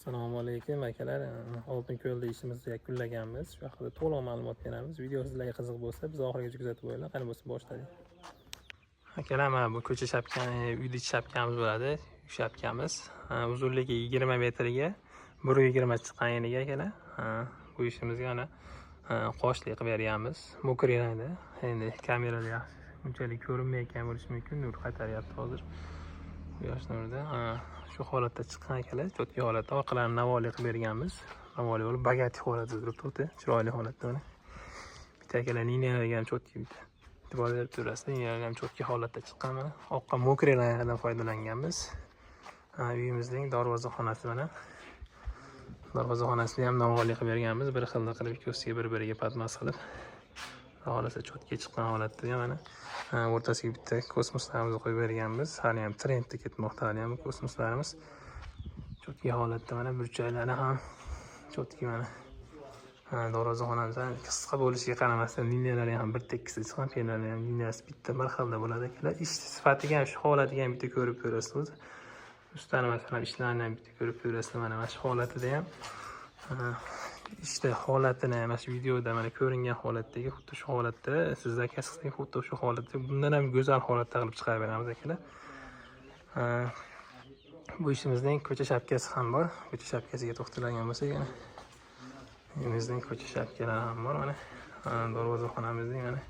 Assalomu alaykum, akalar. Oltinko'lda ishimizni yakunlaganmiz. Shu haqida to'liq ma'lumot beramiz. Video sizlarga qiziq bo'lsa, biz oxirigacha kuzatib boringlar. Qani bo'lsa, boshladik. Akalar, mana bu ko'cha shapkani, uyda shapkamiz bo'ladi. Uy shapkamiz. Uzunligi 20 metrga 1.20 chiqqan eniga, akalar. Bu ishimizga ana qoshli qilib berganmiz. Мокрый rangda. Endi kamerada yaxshi unchalik ko'rinmayotgan bo'lishi mumkin. Nur qaytaryapti hozir. Quyosh nurida shu holatda chiqqan, akalar, чёткий holatda. Orqalarini navoli qilib berganmiz. Navoli bo'lib, богатый holatda turibdi, o'ta chiroyli holatda mana. Bitta, akalar, liniyalarga ham чёткий, bitta e'tibor berib turasiz, liniyalar ham чёткий holatda chiqqan mana. Oqqa мокрый lardan foydalanganmiz. Uyimizning darvozaxonasi mana. Darvozaxonasini ham navoli qilib berganmiz. Bir xilda qilib, ikkosiga bir-biriga подмаз qilib. Xohlasa чёткий chiqqan holatda mana. O'rtasiga bitta kosmoslarimizni qo'yib berganmiz. Hali ham trendda ketmoqda, hali ham kosmoslarimiz. Чёткий holatda mana, burchaklari ham чёткий mana. Darvozaxonamiz ham qisqa bo'lishiga qaramasdan, liniyalari ham bir tekis chiqqan, penalari ham liniyasi bitta bir xilda bo'ladi, akalar. Ish sifatiga ham, shu holatiga ham bitta ko'rib ko'rasiz o'zi. Ustani, masalan, ishlarini ham bitta ko'rib ko'rasiz mana shu holatida ham, ishda holatini mana shu videoda mana ko'ringan holatdagi xuddi shu holatda siz zakaz qilsangiz, xuddi shu holatda, bundan ham go'zal holatda qilib chiqarib beramiz, akalar. Bu ishimizning ko'cha shapkasi ham bor. Ko'cha shapkasiga to'xtalgan bo'lsak, yana uyimizning ko'cha shapkalari ham bor mana. Darvozaxonamizning mana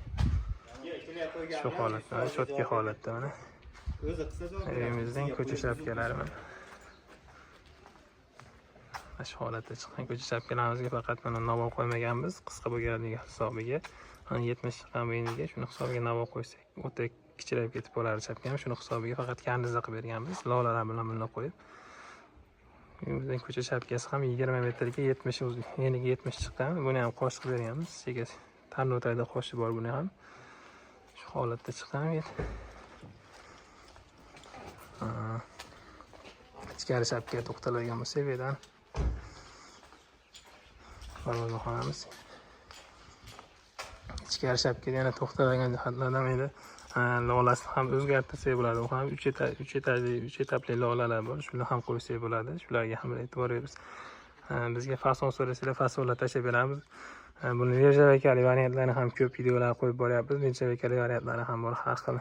shu holatda, чёткий holatda mana. O'zi qilsa javob beradi. Uyimizning ko'cha shapkalari mana. Mana shu holatda chiqqan ko'cha shapkalarimizga faqat mana navo qo'ymaganmiz, qisqa bo'lganligi hisobiga. Mana 70 chiqqan bu eniga, shuni hisobiga navo qo'ysak, o'ta kichrayib ketib qolardi shapkam. Shuni hisobiga faqat karniza qilib berganmiz, lolalar bilan bunday qo'yib. Uyimizning ko'cha shapkasi ham 20 metrga 70, eniga 70 chiqqan. Buni ham qosh qilib berganmiz. Chekasi tarnov tagida qoshi bor buni ham. Shu holatda chiqqan bu. Ichkari shapkaga to'xtaladigan bo'lsak, bu yerdan darvozaxonamiz. Ichkari shapkada yana to'xtaladigan jihatlardan endi lolasini ham o'zgartirsak bo'ladi. U ham 3 etajli, 3 etapli lolalar bor. Shularni ham qo'ysak bo'ladi. Shularga ham e'tibor beramiz. Bizga fason so'rasanglar, fasonlar tashlab beramiz. Buni нержавейка li variantlarini ham ko'p videolar qo'yib boryapmiz. Нержавейка li variantlari ham bor har xil.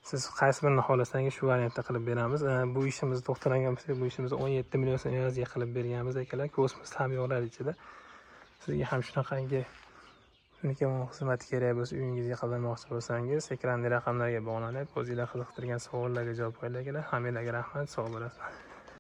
Siz qaysi birini xohlasangiz, shu variantda qilib beramiz. Bu ishimizni to'xtalgan bo'lsak, bu ishimizni 17 million so'm evaziga qilib berganmiz, akalar. Kosmos ham yo'qlar ichida. Sizga ham shunaqangi unikam xizmati kerak bo'lsa, uyingizga qildirmoqchi bo'lsangiz, ekrandagi raqamlarga bog'lanib, o'zinglar qiziqtirgan savollarga javob qo'yinglar, akalar. Hammanglarga rahmat, sog' bo'lasizlar.